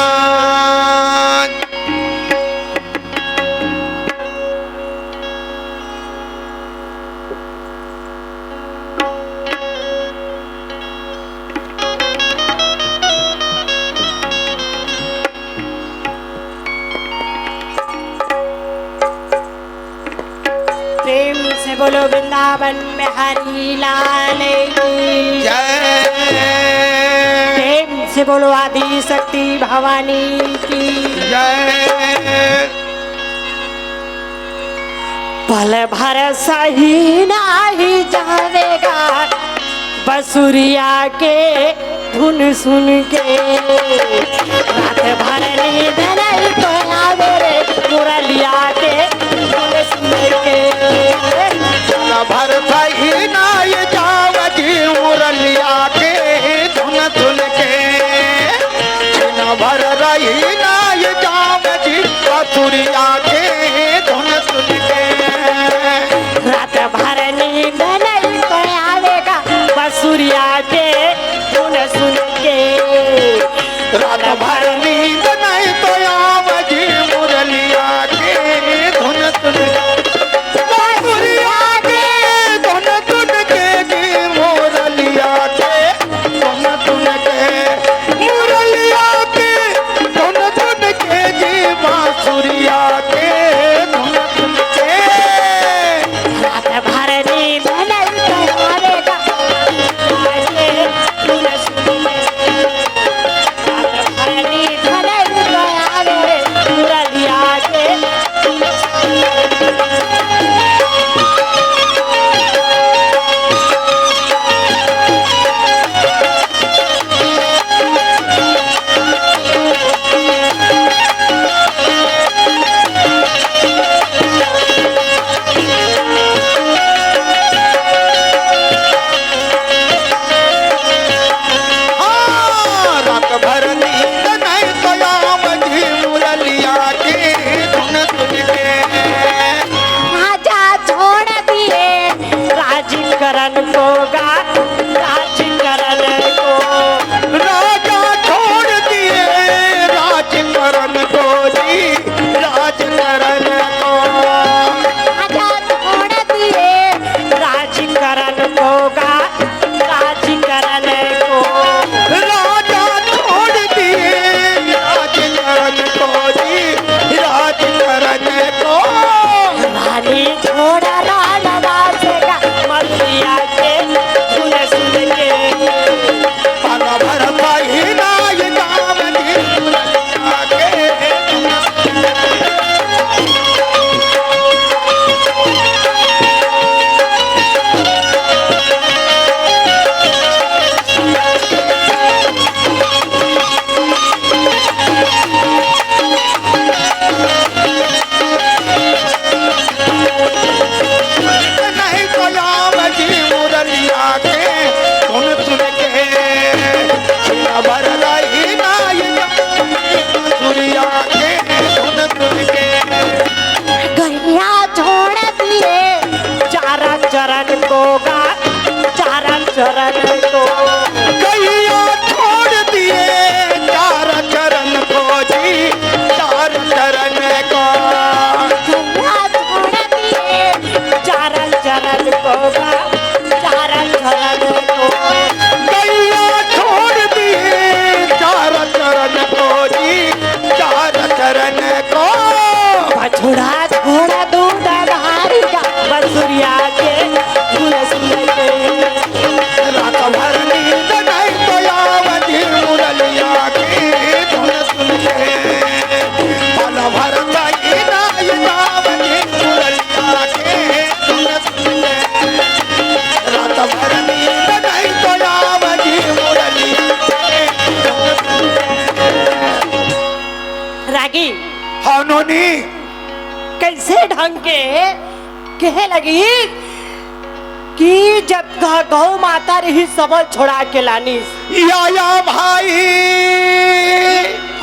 प्रेम से बोलो वृंदावन बिहारी लाल की। जय। प्रेम से बोलो आदि शक्ति भवानी की। जय। पल भर सही नाही जावेगा बसुरिया के धुन सुन के। रात भर नींद नहीं तो आवे रे मुरलिया के धुन सुन के। पल भर सही नाही जाव जी मुरलिया के धुन सुन के। दिन भर रही नाही जाव जी बसुरिया के धुन सुन के। रात भर नींद नहीं तो आवेगा बसुरिया के धुन सुन के। रात भर नींद नहीं तो आवे जी मुरलिया के धुन सुन के। बांसुरिया के धुन सुन के जी मुरलिया के धुन सुन के। मुरलिया के धुन सुन के जी बांसुरिया के धुन सुन के। रात भर नींद नहीं तो आवेगा। हाँ, रात भर नींद नहीं तो आवे जी मुरलिया के धुन सुन के। राजा छोड़ दिए राजकरण को गा, राजकरण को। राजा छोड़ दिए राजकरण को जी, राजकरण को। राजा छोड़ दिए राजकरण को गा, राजकरण को। राजा छोड़ दिए राजकरण को जी, राजकरण को। रानी छोड़ राजवास का मलिया के धुन सुन के। पल भर पहिना ये गाँव की दुल्हनिया के। नहीं तो आवे जी मुरलिया के धुन सुन के। खबर रही ना ये बांसुरिया के धुन सुन के। गैया छोड़ दिए चारा चरण को गा, चारा चरण को। गैया छोड़ दिए चारा चरण को जी, चारा चरण को। गैया छोड़ दिए चारा चरण को गा, चारा चरण को। गैया छोड़ दिए चारा चरण को जी, चारा चरण को। बछड़ा छोड़ दूध धारी का, बांसुरिया के धुन सुन के। रात भर नींद नहीं तो आवे जी मुरलिया के धुन सुन के। पल भर नहीं तो आवे जी मुरलिया के धुन सुन के। रात भर नींद नहीं तो आवे जी मुरलिया के धुन सुन के। रागी। हाँ नोनी। कैसे ढंग के कहे लगी कि जब ग-, गौ माता रही सबल छोड़ा के लानी। या, या भाई।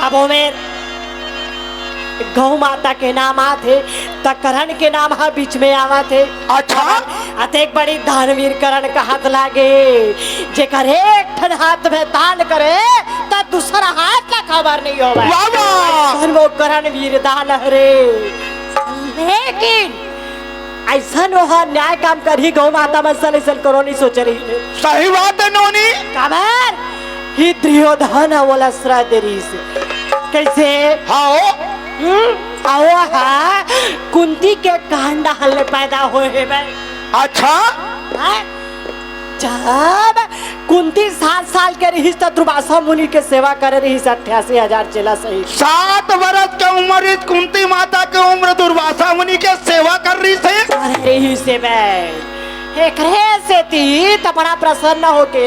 अब ओमेर गौ माता के नाम आथे, त करण के नाम ह बीच में आवत हे। अच्छा। अतेक बड़ी दानवीर करण कहत लागे, जेकर एक ठन हाथ में दान करे, त दूसरा हाथ ला खबर नहीं होवे। वाह, वाह। अइसन वो करण वीर दान हरे। लेकिन अइसन ओह न्याय काम करही, गौ माता मन सन अइसन करो नहीं सोचे रही। सही बात है नोनी। काबर कि दुर्योधन ह ओला आश्रय दे रहिस। कैसे? हाँ हो। हम्म, अउ हा कुंती के कांड हल्ले पैदा होए हे बे। अच्छा। हाँ? जब कुंती सात साल के रहिस त दुर्वासा मुनि के सेवा करे रहिस अट्ठासी हजार चेला सहित। सात बरस के उम्र इस कुंती माता के उम्र दुर्वासा मुनि के सेवा कर रहिस हे। करे रहिस हे बे। एकरे सेती त बड़ा प्रसन्न होके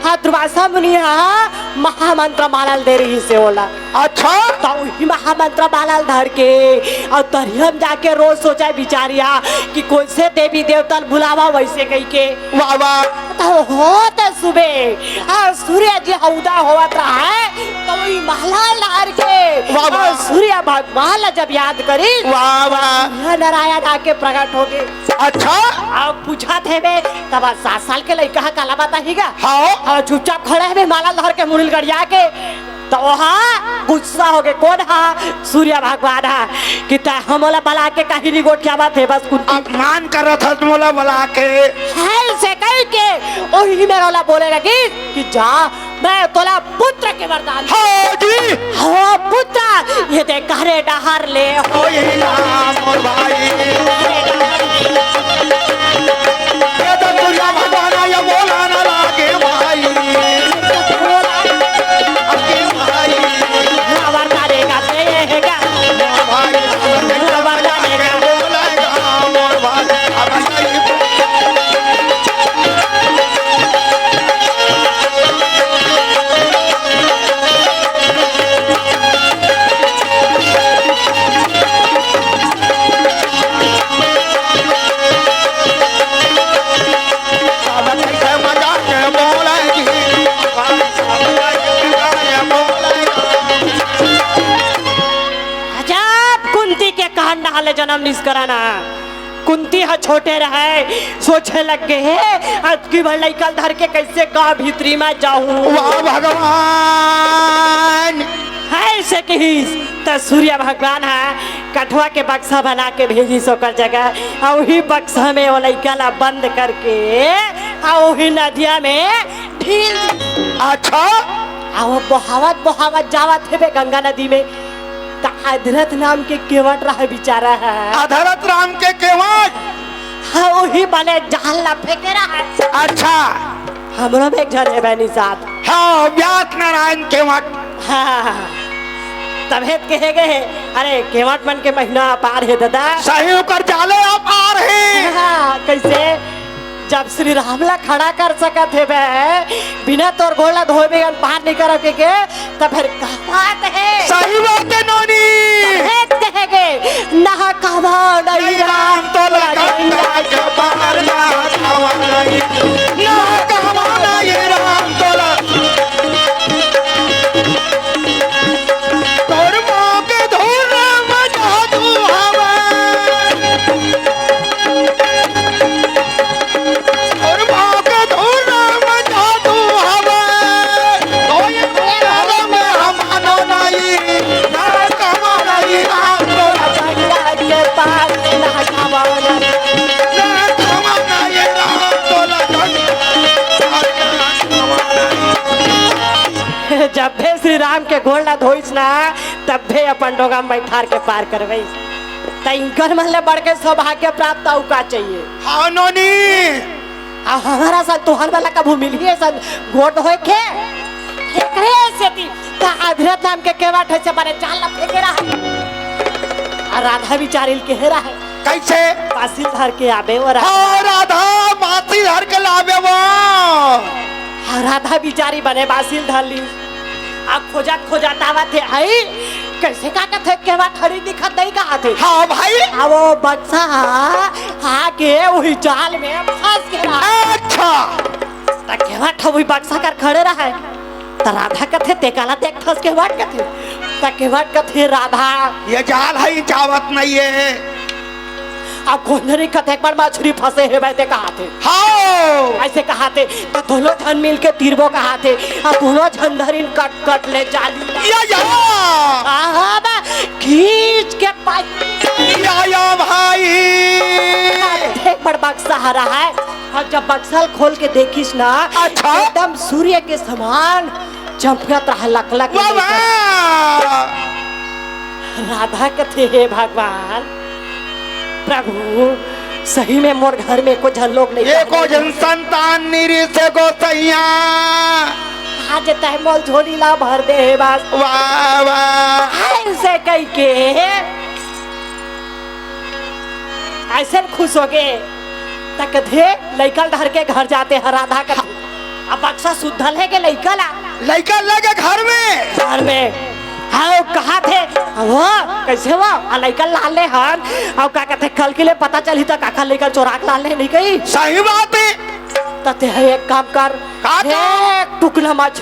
हा दुर्वासा मुनि हा महामंत्र माला ल दे रहिस हे ओला। अच्छा। त उही महामंत्र माला ल धर के अउ तरिया म जाके रोज सोचय बिचारिया कि कोन से देवी देवता ल बुलावा वइसे कहिके। वाह, वाह। त होत सुबे अउ सूर्य जी ह उदय होवत रहय, त माला लार के वाह, वाह। अउ सूर्य भगवान ला जब याद करिस, वाह, वाह। यह नारायण आके प्रकट होगे। अच्छा। अउ पूछत हे बे, तब सात साल के लइका ह काला बताही गा? हाँ। अउ चुपचाप खड़े हे बे, माला धर के मुड़ी ल गड़िया के। त ओहा गुस्सा होगे, कोन हा? सूर्य भगवान हा, कि तैं हमला बला के काहे नइ गोठियावत हे बस कुंती? अपमान करत हस मोला बला के। हे, अइसे कहिके ओही मेर ओला बोले लगिस कि जा, मैं तोला पुत्र के वरदान। हाँ जी। हो पुत्र, ये देख, हरे डहर ले। ओ ये राम मोर भाई। ये तो दुनिया भगवान ये बोला ना लागे भाई। आगे भाई। वरदान देगा, देगा। मोर भाई, वरदान देगा। बोलेगा मोर भाई। अब नहीं अजब कुंती के कहन डहर ले जनम लिस करा ना। कुंती ह छोटे रहय, सोचे लग गे हे, अतकी बड़ लइका ल धर के कइसे गांव भीतरी म जाहूं। वाह भगवान। हे अइसे कहिस, त सूर्य भगवान ह कठवा के बक्सा बना के भेजिस ओकर जगह, अउ उही बक्सा में ओ लइका ला बंद करके, अउ उही नदिया में ढील। अच्छा। अउ बोहावत बोहावत जावत हे बे गंगा नदी में, त अधरथ नाम के केवट रहे बिचारा ह। अधरथ नाम के केवट? हाँ, उही बने जाल ला फेंके रहे। अच्छा। हमरो में एक झन हे बहिनी साथ। हाँ, व्यास नारायण केवट। हाँ, तभे त कहे गे हे, अरे केवट मन के महिमा अपार हे दादा। सही ओकर जाले अपार हे। हाँ, कइसे? जब श्री राम ला खड़ा कर सकत हे बे, बिना तोर गोड़ ला धोए बिगर पार नइ करव कहिके, त फेर का बात हे? सही बात हे नोनी। तभे त कहे गे, ना कहवा नहीं नहीं राम राम तोला तोला गंगा गंगा के पार, ना कहवा नहीं, ना कहवा नहीं राम तोला। तोर माँ के धोर में जादू हवे। तोर माँ के धोर में जादू हवे। कोई बोल में हम मानो नहीं, ना कहवा नहीं राम तोला। गंगा के पार ना कहवा नहीं। ना कहवा नहीं राम तोला। जब भी श्री राम के गोड़ ला धोइस ना, तब भी अपन डोंगा में बैठार के पार करवइस। त इंकर मन ले बढ़ के सौभाग्य प्राप्त अउ का चाहिए? हाँ नोनी। अउ हमर सन तुहर मन ला कभू मिलही अइसन गोड़ धोए के? एकरे सेती त अधरथ नाम के केवट ह अइसे बने जाल ला फेंके रहे। अउ राधा बिचारी ल कहे रहे। कइसे? बांसी ल धर के आबे वो राधा। हाँ, राधा, बांसी ल धर के लाबे वो। हाँ, राधा बिचारी बने बांसी ल धर लिस। अउ खोजत खोजत आवत हे, हई, कइसे का कथे, केवट ह नइ दिखत, नइ कहत हे। हाँ भाई। अउ वो बक्सा आके उही जाल में फंस गे रहा। अच्छा। त केवट ह उही बक्सा कर खड़े रहे। त राधा कथे, "तैं काला देखथस केवट?" कथे। त केवट कथे, "राधा, ये जाल हे, जावत नइ हे।" अब कोन जनी कतेक बड़ मछरी फंसे हे, मैं ते कहाथे। हाँ। अइसे कहाथे, त दोनों झन मिल के तीरबो कहाथे, अउ दोनों झन धरिन कट कट ले जाली। या, या। आहा, बा, खींच के पाई। या, या, भाई। एक बड़ बक्सा हरा हे, अउ जब बक्सा ल खोल के देखिस ना, अच्छा। एकदम सूर्य के समान चमकत रहा, लकलक वाह, लेकर। वाह। राधा कथे, "हे भगवान, प्रभु, सही में मोर घर में एको झन लोग नइ हे, एको झन संतान नइ रिहिसे गोसइया। आज तैं मोर झोली ला भर दे हे बस।" वाह, वाह। अइसे कहिके अइसन खुश होगे, त कथे, लइका ल धर के घर जाते हन, राधा कथे। अब बक्सा सुद्धा लेगे लइका ला। लइका लेगे घर में। घर में। हाँ, कहाथे, वो, कइसे वो? अउ लइका लाने हन, अउ का कथे, कल के ले पता चलही त काकर लइका चोरा के लाने नइ कही। सही बात हे। त तैं एक काम कर, का कर? एक टुकड़ा मछरी